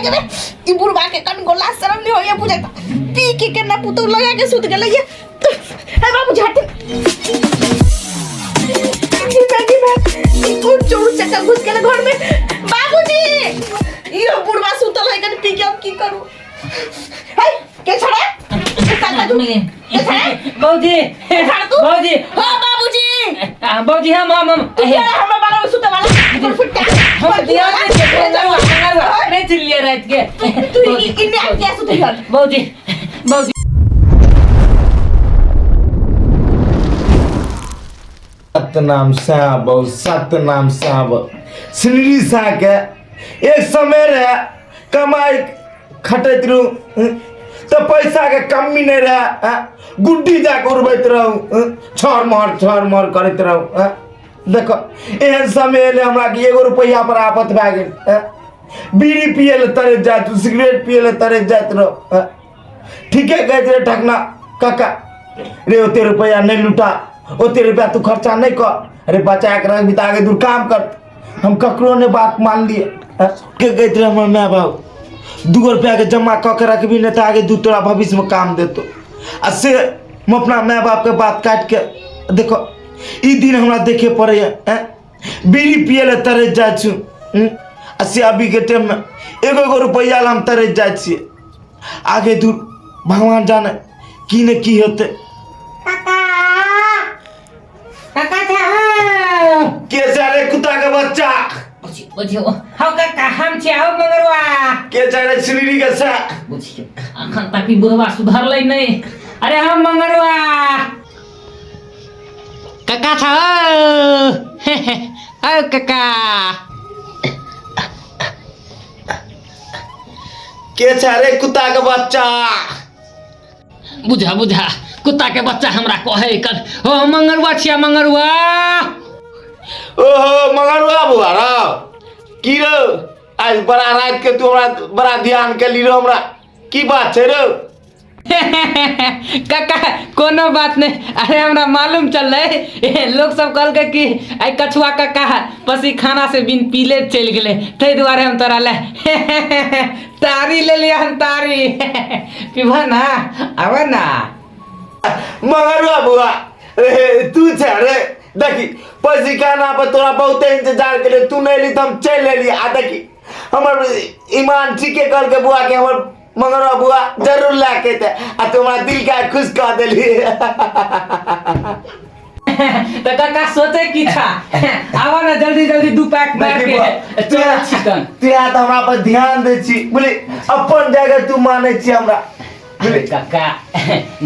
गेलै ई बुढ़बा के कन गोला शरम नहीं होइए बुझै पी के केना पुतौ लगा के सुत गेलै ये हे बाबू झाट कोन चोर चक्का घुस गेलै घर में बाबूजी ई बुढ़बा सुतल है कन पी के हम की करू हे के छड़ा के छड़ा बाबूजी के छड़ा तू बाबूजी हाँ बाबूजी आ, बाबूजी हम तू क्या हमरा बारे में सुते वाला फुट्टा हम ध्यान नहीं छे मंगलवा नहीं चिल्लिए रात के तू इन्ने आ क्या सुते हन बाबूजी बाबूजी सतनाम साहब सतनाम साहब सिनरी साह के एक समय रहे कमाई खटैत रहूँ तऽ पैसाके कमी नहि रहए आँय? गुड्डी जाके उड़बैत रहूँ छर महर छर महर करैत रहूँ आँय? देखो एहन समय एलै हमरा कि एगो रुपैआ पर आफत भए गेल आँय? बीड़ी पियै लए तरसि जाइत रहूँ सिगरेट पियै लए तरसि जाइत रहूँ आँय? ठीके कहैत रहे ठकना काका रे ओते रुपैआ नहि लुटा ओते रुपैआ तू खर्चा नहि कर अरे बचा के रख तऽ आगे दूर काम कर हम ककरो नहि बात मानलियै के कहैत रहे हमर माय बाप दूगो रुपैआके जमा कऽ के रखबी नहि तऽ आगे दू तोरा भविष्यमे काम देतो आ से हम अपना माय बापके बात काटि के देखो ई दिन हमरा देखे पड़ैए आँय बीड़ी पियै लए तरसि जाइ छी आ से अभीके टाइममे एगो एगो रुपैआ लए हम तरसि जाइ छियै आगे दूर भगवान जाने की ने की हेतै काका छा के छै रे कुत्ता के बच्चा बुझियो हौ काका हम छी हौ मंगरुआ के छै रे श्रीरी के छै बुझियो अखन तक ई बुढ़वा सुधरलै नहि अरे हम मंगरुआ काका छा हौ काका के छै रे कुत्ता के बच्चा बुझा बुझा कुत्ता के बच्चा हमरा कहे कर हो मंगरुआ छिया मंगरुआ ओहो मगरुआ बुआ रौ की रौ आज बड़ा रात के तू हमरा बड़ा ध्यान के ली रौ हमरा की बात छै रौ काका कोनो बात नहीं अरे हमरा मालूम चललै लोग सब कहलकै कि आइ कछुआ काका पसी खाना से बिन पीले चलि गेलै ताहि दुआरे हम तोरा ले तारी ले लिया हम तारी पीबह ना आबे ना मगरुआ बुआ रे तू छै रे देखी पसी खाना पर तोरा बहुते इंतजार के तू नहीं एली तऽ हम चलि एली आ देखी हमर ईमान ठीके कहलकै बुआ के हमर मगरुआ बुआ जरूर लए के एतै आ तू हमरा दिल के खुश कऽ देली तऽ काका सोचे की छा आवा ना जल्दी जल्दी दू पैक मार देखी के बुआ, चल चिकन तू यहाँ तऽ हमरा पर ध्यान दै छी बुझली अपन जगह तू मानै छी हमरा अरे काका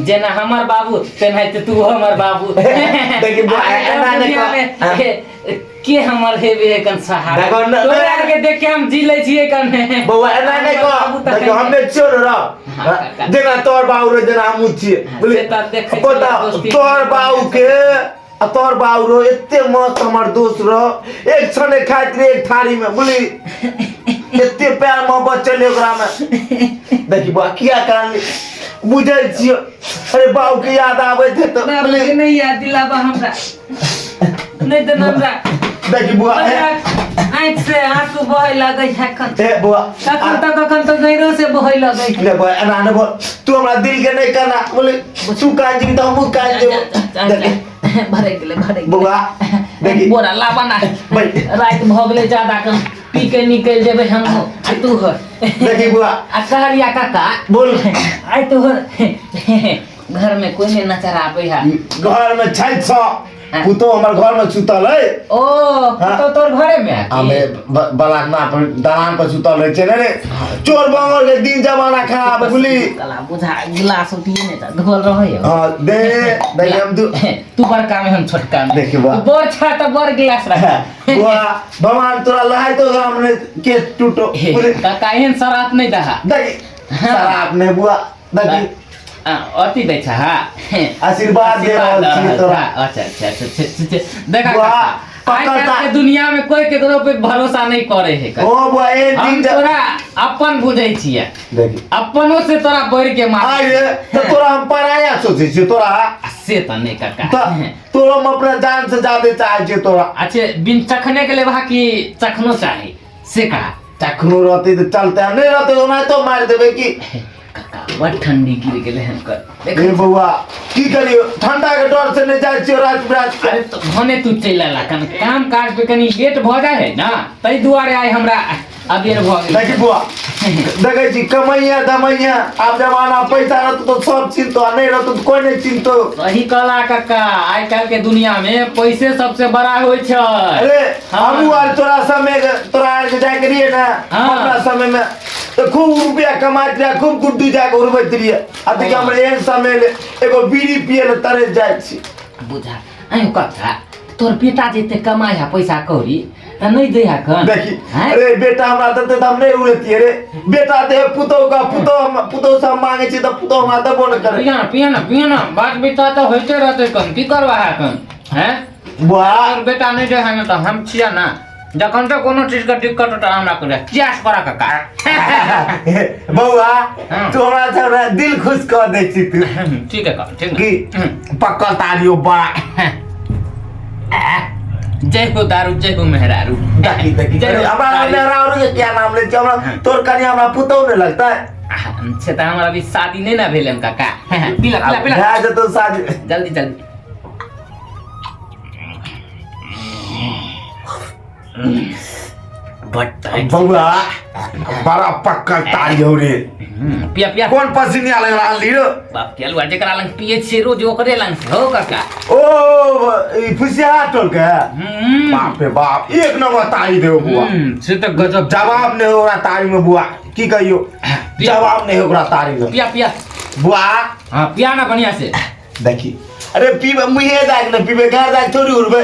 जेना हमर बाबू तेनाहिते तू हमर बाबू देखी बुआ, आइ एना नहि दुनिया कह। में के हमर हेबे कन सहारा देखो, न- तोरा आर के देख के हम जी लै छियै कन बौआ एना नहि हमर बाबू कह तऽ देखियौ हम नहि छियौ ने रौ हाँ, काका। जेना तोहर बाबू रहे जेना हमहूँ छियै बुझली से तऽ देखै छियै पता दोस्ती। तोहर बाबू के आ तोहर बाबू रहो एते मस्त हमर दोस्त रहो एक छने खाइत रहे एक थारी में बुझली एते प्यार मोहब्बत चले ओकरा में देखी बौआ किया कानली बुझै छियो अरे बाबू के याद आबै छै तऽ बाबू बुझली के नहीं याद दिलाबा हमरा नहीं तऽ हमरा देखी बुआ ए, आँखि से आंसू बहै लगै है एखन ए बुआ कखन तऽ कखन तऽ गैरो से बहै लगै है ले बुआ एना नहि बोल तू हमरा दिल के नहि कहना बोले तू कान जेबी तऽ हमहूँ कान जेबो देखी भरे गेलै भरे गेलै बौआ देखी बोरा लाबा ना बैठ। राति भऽ गेलै जादा कम पी के निकलि जेबै हम आ तू हो देखी बुआ आ कहलिया काका बोल आइ तोहर घर में कोई नहीं नजर आबै है घर में छै छ पुतो हमर घर में सुतल है ओ हाँ। तो तोर घरे में है हमे बलाकना पर दलान पर सुतल रहे छै ने रे चोर बंगर के दिन जमाना खराब है, बुझली कला बुझा गिलास उठिए नहीं था धोल रहे हो हाँ दे देखी हम दू तू बड़का में हम छोटका में देखी बा। तू बड़ छा तो बड़ गिलास रख बुआ भगवान तोरा लहाय तो गाम ने के टूटो बुझली काका एहन शराब नहीं दहा देखी शराब ने बुआ देखी अथी दै छ हा आशीर्वाद दे रहल छी तोरा अच्छा अच्छा अच्छा अच्छा, अच्छा देखा बुआ, काका, आइ पकड़ता। काल्हि के दुनिया में कोई केकरो पे भरोसा नहीं करे है ओ बुआ एक हम दिन जा- तोरा अपन बुझै छियै देखी अपनो से तोरा बढ़ के मार आये तो तोरा हम पराया सोचै छियै तोरा से तऽ नहि काका तऽ तोरा हम अपना जान से ज्यादा चाहै छियै तोरा अच्छे बिन चखने के लेबा कि चखनो चाही से कहा तखनो रहतै तऽ चलतै, आ नहि रहतै ओनाहितो मारि देबै की। काका बड़ ठंडी गिर गेलै हन कर। हे बौआ, की करियो, ठंडा के डर से नहीं जाइ छियो रात बिरात के। अरे तो भने तू चलि अयला, कन काम काज पे कनी लेट भऽ जाइ है ना, ताहि दुआरे आइ हमरा अबेर भऽ गेल। देखी बुआ, देखै छी कमैया दमैया, आब जमाना पैसा रहतो तो सब चिन्हतो, आ नहीं रहतो तो कोई नहीं चिन्हतो। सही कहला काका, आइ काल्हि के दुनिया में पैसे सबसे बड़ा होइ छै। अरे हाँ। हमहूँ आर तोरा समय के, तोरा आर के जाके रहिए ना, हाँ। अपना समय में तो खूब रुपया कमाइत रहिए, खूब गुड्डू जाके उड़बैत रहिए। आ देखिए हमरा एहन समय ले एगो बीड़ी पिए ले तरस जाइ छी। बुझा आयो कक्का, तोर बेटा जे एते कमाइ है पैसा कौड़ी तऽ नहि दै है कन? देखी हैं? अरे बेटा हमरा देते तऽ हम नहि उड़ेतियै रे। बेटा दे पुतोह का, पुतोह हम, पुतोह से हम मांगे छी तऽ पुतोह हमरा देबो नहि करे। पिया ना, पिया ना, पिया ना, बात विचार तऽ होइते रहतै कन, की करबा है कन? हैं? बुआ तोर बेटा नहि दै है तऽ हम छियै ना, जखन तऽ कोनो चीज के दिक्कत होतै हमरा करे कियास करा काका। बौआ हाँ। तू हमरा से हमरा दिल खुश कऽ दै छी तू। ठीक है काका, ठीक की है। पक्कल तारियो बड़ा। जय हो दारू, जय हो मेहरारू। देखी देखी जय हो हमरा तारी। मेहरारू के क्या नाम ले छी, हमरा तोर कनिया हमरा पुतोह नहीं लगता है। से तऽ हमरा अभी शादी नहीं ना भेल हन काका। पिला पिला पिला। भए जेतौ शादी। जल्दी जल्दी। बड बौआ बड़ा पक्कल तारी हो रे। पिया पिया। कोन पसीना लग रहल रे? बाप के अलुआ, जेकरा लंग पिए छियै रोज ओकरे लंग से हो काका। ओ ई फुसिया टोल के, बाप रे बाप, एक नंबर तारी देओ बुआ। से तऽ गजब। जवाब नहीं हो ओकरा तारी में बुआ, की कहियो, जवाब नहीं हो ओकरा तारी में। पिया पिया बुआ। हाँ पिया ना बढ़िया से। देखी अरे पीबे मुहे जाके ने पीबे, घर जाके थोड़ी उड़बे।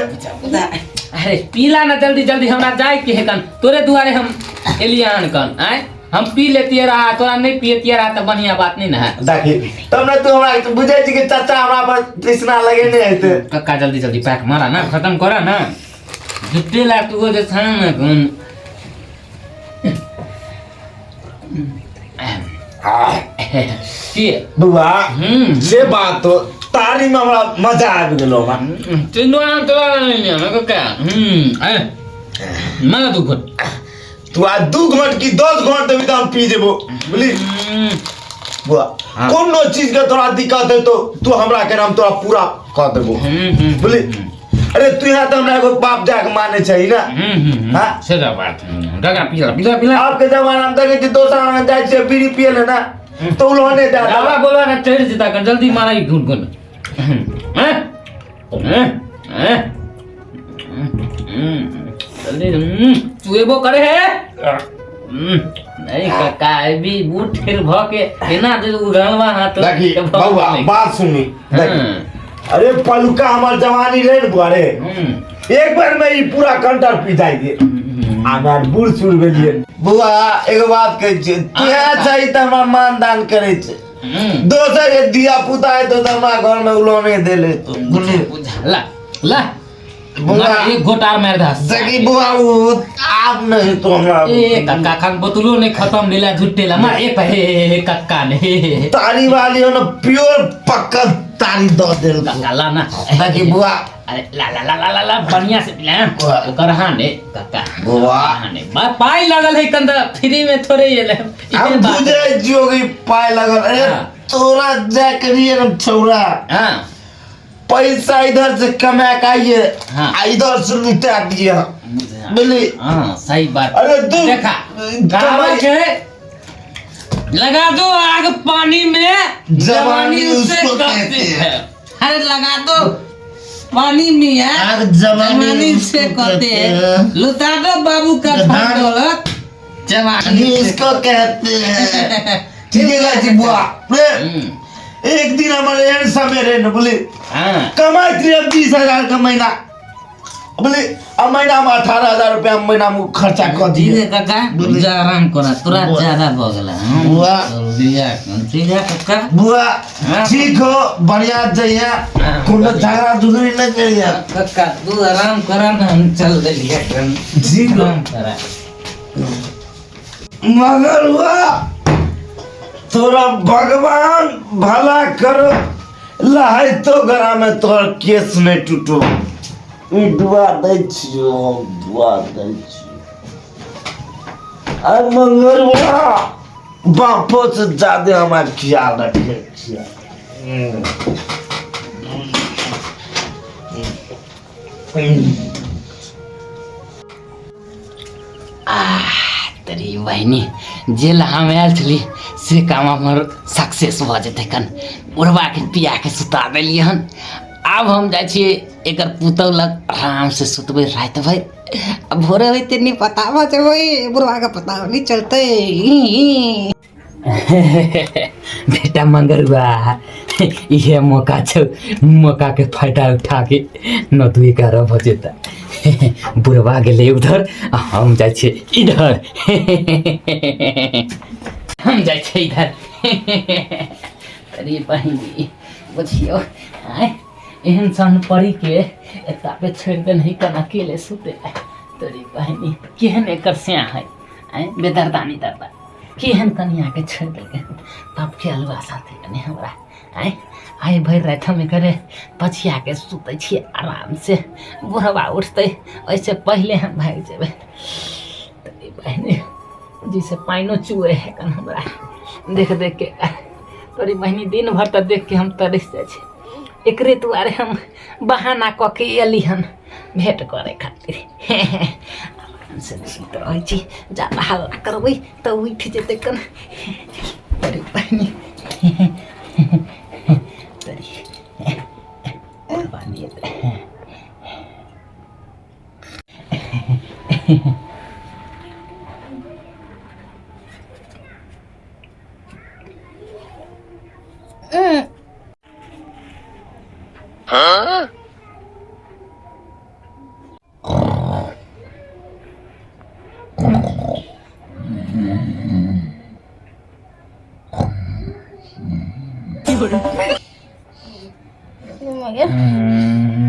अरे पीला ना जल्दी जल्दी, हमरा जाए के है कन, तोरे दुआरे हम एलियान कन। आय हम पी लेतिए रहा, तोरा नहीं पियतिए रहा तो बढ़िया बात नहीं ना है। देखी तब ना तू हमरा बुझे छी कि चाचा हमरा पर तृष्णा लगेने हेतै। कक्का जल्दी जल्दी पैक मारा ना, खत्म करा ना, जुट्टे ला तू जे छान ना कन। की बुआ से बात तो तारी में हमरा मजा आबि गेलो हमरा। तीनों आम तोरा नहीं लिया ना कक्का। अरे मारा तू घोट। तू आज 2 घंट की 10 घंट भी तो हम पी जेबो बुझली बुआ। हाँ। कोनो चीज के तोरा दिक्कत है तो तू हमरा के हम तोरा पूरा कह देबो बुझली। अरे तू यहाँ तो हमरा एगो बाप जाके माने चाहिए ना। हाँ? से तो बात है। काका, पीला, पीला, पीला। आपके जमाना में देखे छी दोसर में जाइ छियै बीड़ी पिए ले ना तो उल्होने जा दावा बोलवा ना चढ़ जेता कन, जल्दी मारा ई घुन घुन। हैं? हैं? हैं? जल्दी, चुएबो करे है? नहीं काका, अभी बूढ़ ठेर भ के एना जे उघलवा हाथ देखी के भ बौआ गेलै। बात सुनी देखी। अरे पलुका हमार जवानी रहे ने बुआ रे, एक बार में ई पूरा कंटर पी जाय दे। हमार बूढ़ सूढ़ भेलिए बुआ। एगो बात कहै छियै, तू है चाही तऽ हमरा मान दान करै छै, दोसर के धिया पुता है तो हमरा घर में उलोने देले तो बुझली? ला ला बुआ। मार, एक घोट आर मार दस। देखी बुआ, वो आब नहीं तो हमरा ए कक्का खान बोतलो नहीं खत्म भेला झुट्टे ला मार एक हे हे हे कक्का ने हे हे हे। तारी वाली हो ना प्योर पक्का तारी दऽ देल। कक्का ला ना। देखी बुआ। अरे ला ला ला ला ला ला बढ़िया से पिला। बुआ। ओकर हाँ ने कक्का। बुआ। हाँ ने पाई लगल है कंदा फ्री में थोड़े ये ले। हम बुझे जियो कि पाई लगल। अरे हाँ। तोरा जा करिए ना छौरा। हाँ। पैसा इधर से कमा के आइए, हाँ। आ इधर से लुटा दिए बुझली। हाँ सही बात। अरे तू देखा कहावत है, लगा दो आग पानी में जवानी जवानी उसे उसको कहते कहते हैं। अरे लगा दो पानी में यार, आग जवानी जवानी से उसको कहते कहते हैं। हैं। लुटा दो बाबू का धान। दौलत जवानी उसको कहते हैं। ठीक है जी बुआ। रे, एक दिन हमारे एहन समय रहे न बोले, हाँ। कमाइत रहिए 20,000 का महीना बोले, अब महीना में 18,000 रुपया महीना में खर्चा कर दिए। ठीक है काका, बोले। जा आराम करा, तोरा बुआ। ज्यादा भ गेला। बुआ। दिया, ठीक है काका। बुआ, हाँ। ठीक हो, बढ़िया जइया, हाँ, कोनो झगड़ा झुगड़ी नहीं करिया। काका तू आराम करा ना, हम चल देलिए। ठीक हो। आराम करा। मगर हुआ तोरा भगवान भला करो, लहाय तो गरा में तोहर केस नहीं टूटो। ई दुआ दै छियो, हम दुआ दै छियो। आ मंगरुआ बापो से ज्यादा हमरा ख्याल रखे छियै। तरी बहिनी जे ला हम आयल छली से काम हमर सक्सेस भऽ जेतै। कन बुढ़बाके पियाके सुता देलियै हन। आब हम जाइ छियै एकर पुतहु लग, आरामसँ सुतबै राति भरि आ भोरे होइते नहि पता भऽ जेबै, बुढ़बाके पता नहि चलतै। बेटा मंगरुआ, इहे मौका छौ, मौका के फायदा उठा के नौ दू 11 भऽ जेतै। बुढ़वा गेलै उधर आ हम जाइ छियै इधर, हम जाइ छियै इधर। अरे बहिनी, बुझियौ आँय, एहन सन परी के एता पे छोड़ि देने कन अकेले सुते। तोरी बहिनी, केहन एकर स्याह है आँय, बेदर्दानी दर्दा केहन कनियाके छोड़ि देलकै। तब के अलुआ साथे कनि हमरा आँय। आइ भरि राति हम एकरे पछियाके सुतै छियै आरामसँ, बुढ़वा उठतै ओहिसँ पहिले हम भागि जेबै। तोरी बहिनी, जैसे पानिओ चुए है कन हमरा देख देख के। तोरी बहिनी, दिन भर तऽ देख के हम तरसि जाइ छी। एकरे दुआरे हम बहाना कऽ के एली हन भेँट करै खातिर। आरामसँ सुति रहै छी, ज्यादा हल्ला करबै तऽ उठि जेतै कन। तोरी बहिनी, तोरी बहिनी।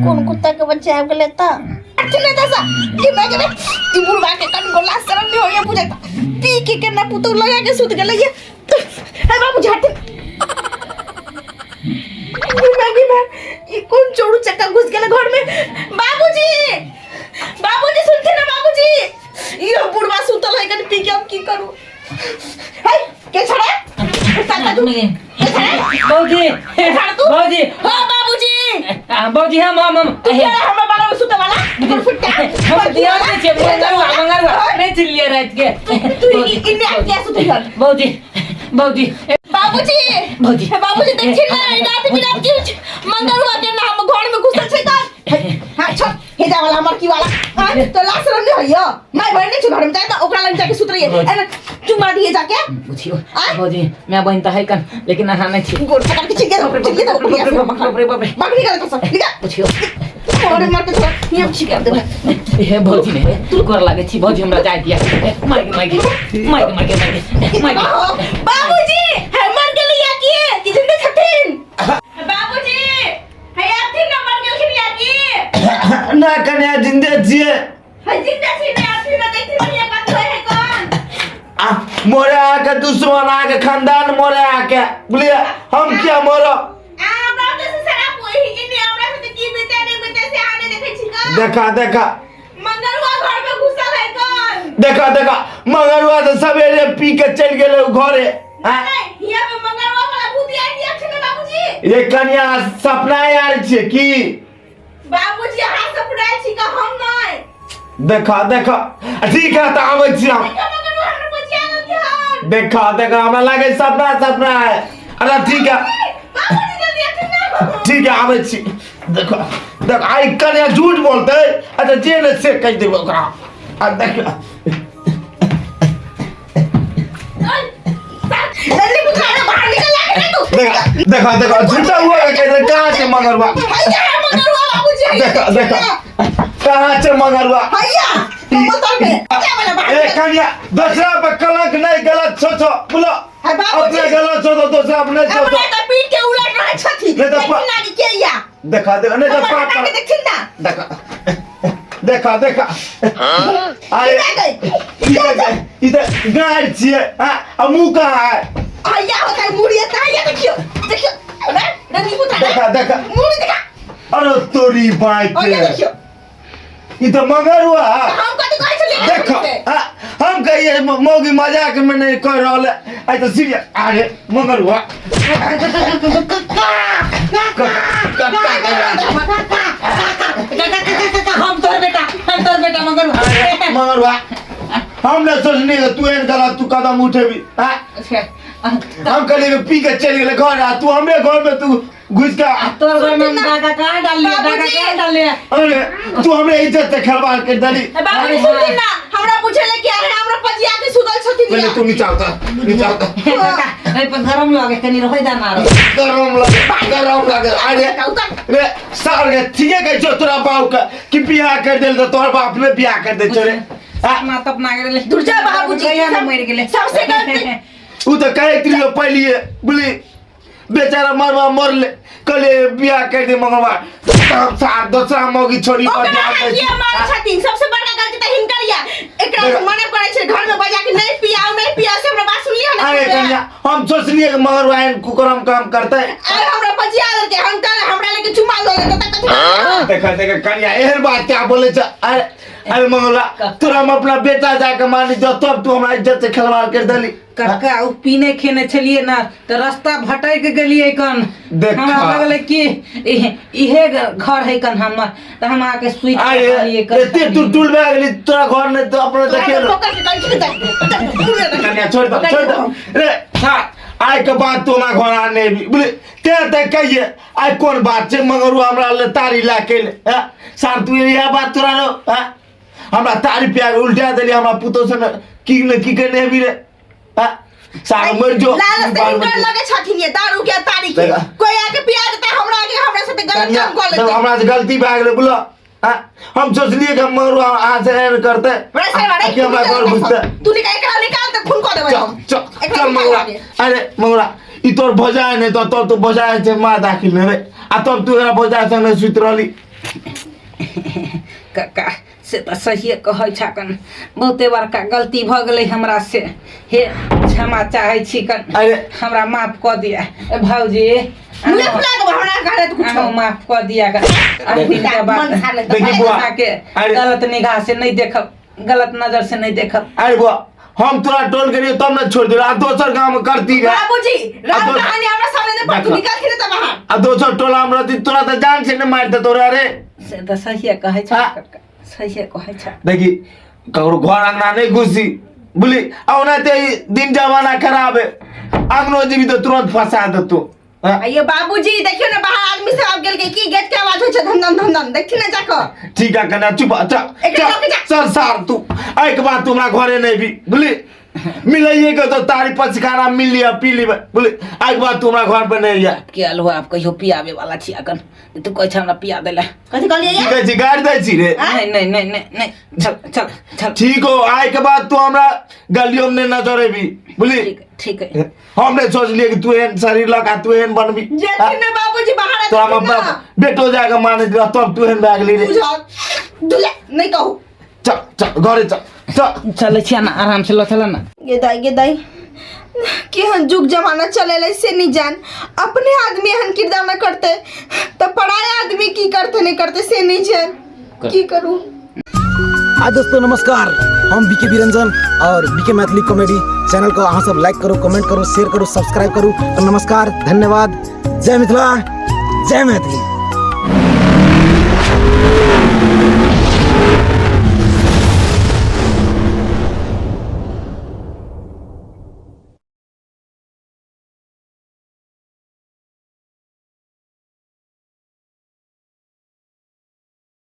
कोन कुत्ता के बच्चा आबि गेलै तऽ अथी नहि दसा कि मैं गेलै। ई बुढ़वा के कन गोला शरम नहीं होइए बुझै पी के केना पुतौ लगा के सुत गेलै ये। हे बाबू झट मैगी मैं, ई कोन चोरू चक्का घुस गेलै घर में? बाबूजी, बाबूजी, सुनथिन ना बाबूजी, ई बुढ़वा सुतल है कन पी के, हम की करू? हे, के छड़े साता तू, के छड़े? भौजी। छड़ तू। भौजी। हाँ बाबूजी। भौजी, हम तू के हमरा बारे में सुते वाला तू फुट्टा? हम ध्यान नै छियै, मंगरुआ मंगरुआ नहि चिल्लियै राति के। तू इन्ने किया सुते हन? भौजी, भौजी। बाबूजी। भौजी। हे बाबूजी, देखिन ना, ई रात बिरात की मंगरुआ के नाम घर में घुसल छै त। हां छोड़, हे जा वाला हमर की वाला। हां तो लाश रंग नहीं होइयो, मैं भर नहीं छु घर में जाए त ओकरा लग जाके सुत रहिए, एने चुमा दिए जाके। बुझियो। आँय? भौजी, my बहिन तऽ है कन, लेकिन अहाँ नहि छी। गोड़ पकड़ के छिके छिके दो। बाप रे बाप रे बाप रे। बाकरी कर तो सब निकल। बुझियो। और मार के थोड़ा ये छिके दे। हे भौजी ने तू कर लागे छी। भौजी, हमरा जाय दिया। मार के, मार के, मार के, मार के, मार के, मार के। बाबूजी, है मर गेलै या की कि जिंदे छथिन? बाबूजी, है आथिन ना, मर गेलखिन या की? ना कन्या, जिंदे छियै। है जिंदा छी ना? आथिन ना, देखथिन ना, या कथि है कौन? आ मोरे आके दुश्मन आके खानदान मोरे आके बुझलिए, हम क्या मरो? आ हमरा ओतऽ से शराब होई इने हमरा से की बीते नहीं बीते से आने देखै छी का। देखा देखा। मंगरुआ घर में घुसल है कौन? देखा देखा, मगरुआ तऽ सवेरे पी के चलि गेलै उ घरे। आँ? नहीं, हिया में मंगरुआ वाला भूत आयल या छै ना बाबूजी? ये कन्या, सपना आयल छियै की? बाबूजी, अहाँ सपना छी का, हम नहीं। देखा देखा, ठीक है तऽ आबै छी हम। देखा, मंगरुआ हमरा बचिया गेलखिन हन। देखा देखा, हमरा लागै सपना सपना है। अच्छा ठीक है। बाबूजी, जल्दी आथिन ना। ठीक है, आबै छी। देखो देख, आइ कन्या झूठ बोलतै। अच्छा, जे ने से कहि देबै ओकरा। आ देख। जल्दी बुझा रे, बाहर निकल लागे ना तू। देखा देखा देखा, झूठा हुआ के कहि दे। कहाँ छै मगरुआ? हैया है मंगरुआ बाबूजी, हैया। देखा देखा, कहाँ छै मगरुआ? हैया तुम बताओ के क्या वाला बाहर ए निकल। कन्या, दूसरा पर कलंक नहीं, गलत सोचो बोलो। है बाबूजी। अपने गलत सोचो, दूसरा पर नहीं सोचो। हमरा तऽ पीट के उलट रहै छथि। नहीं तऽ देखिन ना कि के या। देखा देखा, नहीं तो हमर पाप हटा के देखिन ना। देखा देखा देखा, अरे की गई? ई तऽ गाय छियै। हाँ, आ मुँह कहाँ है? हैया होता है मुड़ी एता। हैया देखियो देखियो रे रंगी पुता। देखा देखा। मुड़ी देखा। अरे तोरी बाइक हैया के देखियो। ई तऽ मगरुआ। हम कथि कहै छलियै? देखो, हम कहिए मौगी मजाक में नहीं कह रहल है आइ तो सीरियस। अरे मंगरुआ हम तोर बेटा, हम तोर बेटा मंगरुआ। मंगरुआ हम नहीं सोचनी कि तू एहन गलत तू कदम उठेबी। हाँ? हम कहलिए कि पी के चलि गेलै घर आ तू हमरे घर में तू घुसि के तोर घर में डाका कहाँ डालिए, डाका कहाँ डालिए? अरे तू हमरे इज्जत से खिलवाड़ कर देली। बाबूजी सुनथिन ना, हमरा पूछे कि अरे हमरा पजिया के सुतल छथिन। पहिले तू नीचा उतर, नीचा उतर। काका ए पर गरम लगे कनी रह जाना रो। गरम लगे, गरम लगे। अरे रे सार के ठीके कहै छौ तोरा बाप के कि बियाह कर देल त तोहर बाप ने बियाह कर दे छौ रे। सपना तपना गेलै दुर्जा बाबूजी गैया ने मरि गेलै सबसे गलती उ त कहैत रहियो पहलिए बुझली बेचारा मरवा मरले कहले बियाह कर दे मंगवा तब सार दोसरा मौगी छोड़ी पर ओकरा बियाह कर हाथिया मार छथिन। सबसे बड़का गलती त हिनकर या एकरा देखा। मना करै छै घर में बजा के नहीं पियाओ नहीं पियाओ, से हमरा बात सुनलियो ना? अरे कन्या हम सोचलिए कि मगर एहन कुकरम काम करते। अरे हमरा पजिया देलकै, हम कल हमरा लेके चुमा लऽ लेतै त कथी? देखा देखा कन्या एहन बात क्या बोले छ। अरे अरे मंगला तोरा हम अपना बेटा जाके मानी जो तब तू हमरा इज्जत से खिलवाड़ कर देली। काका उ पीने खेने छलिए ना त रास्ता भटक गेलिए कन। देखा। हमरा लगलै कि इहे घर है कन हमर, त हम आके सुति अरे रहलिए कन। एते तू टूल भए गेली तोरा घर नहीं तो अपने देखे लो। पकड़ के कहीं छुट कन्या छोड़ दो, छोड़ दो रे। हाँ आइ के बाद तू हमरा घर आने भी बुझली ते ते कहिए आइ कोन बात छै मगर उ हमरा ले तारी ला के ले। हाँ सार तू इएह बात तोरा रो। हाँ हमरा तारी पिया के उल्टा देली हमरा पुतोह से की ने की के नहीं भी रे। हाँ सार मर जो लालच से हिनकर लगे छथिन ये दारू के तारी के। देखा। कोई आके पिया देता हमरा आके हमरा साथे गलत कन्या, काम कर जब लेते। हमरा से गलती भए गेलै बुझलो। हाँ हम सोचलिए कि हम मरू अहाँ से एहन करते रे सर, अरे कि हमरा घर घुसते। तू निकाल एकरा निकाल त खून कऽ देबै चल हम। चल एकरा चल निकाल मंगला। आगे। अरे मंगला ई तोर भौजाइ नहि तो तोर तो भौजाइ छै माँ दाखिल नहि रे आ तब तू एकरा भौजाइ संग नहि सुति रहली। काका से त सहिए कहै छकन, बहुते बड़का गलती भऽ गेलै हमरा से, हे क्षमा चाहै छी कन। अरे हमरा माफ कऽ दिया ए भौजी। मुँहे फुला देबो हमरा घरे त कुछो। अहाँ माफ कऽ दिया कन। आइ दिन के बाद मन खा लेतै। देखी बुआ, अहाँके अरे गलत निगाह से नहीं देखब, गलत नजर से नहीं देखब। अरे बुआ हम तोरा टोल के तब न छोड़ दिलो आ दोसर गांव में करती रहे। बाबूजी राम आ कहानी हमरा सामने नहीं पर तू देखा। निकाल के त बाहर। आ दोसर टोला में रहती तोरा त जान से न मार दे तोरा रे। से त सहिए कहै छ हाँ। काका, सहिए कहै छ। देखी ककरो घर अंगना नहीं घुसी बुझली आ ओनाहिते ई दिन जमाना खराब है अंगनो जीबी तो तुरंत फंसा देतो। हाँ? अये बाबूजी देखियो ना बाहर आदमी सब आबि गेल की गेट के आवाज होइ छै धम धम धम धम, देखी ना जाकऽ। ठीक है कन्या चुप चल एकरा चल लऽ के जा। चल सार तू एहि के बाद तू हमरा घरे नहीं भी बुझली मिलैए के तो तारी पचखाना मिल लिया पी ली बुझली एहि के बाद तू हमरा घर पर नहीं आ। के अलुआ आप कहियो पियाबे वाला छी अखन तू कहै छ हमरा पिया देला। कथी कहलियै की कहै छी गारि दै छी रे? नहीं नहीं नहीं नहीं नहीं चल चल चल। ठीक हो आइ के बाद तू हमरा गलियो में नजर अबी बुझली। ठीक ठीक है। हमने सोच लिया कि तू एहन शरीर लगा तू एहन बनबी। जेथिन ना बाबूजी बाहर तोरा जेथिन ना। बाप बेटो जाके माने दिला तब तू एहन भए गेली रे। बुझल दुला नहीं कहू। चल चल घरे चल चल। चलै छियै ना आराम से ल चल ना। गे दाई गे दाई केहन जुग जमाना चलेलै से नहीं जान, अपने आदमी एहन किरदार न करते त पराया आदमी की करते नहीं करते से नहीं जान की करू। हाय दोस्तों नमस्कार, हम बीके बिरंजन और बीके मैथिली कॉमेडी चैनल को अहाँ सब लाइक करू, कमेंट करू, शेयर करू, सब्सक्राइब करू। तो नमस्कार, धन्यवाद, जय मिथिला, जय मैथिली।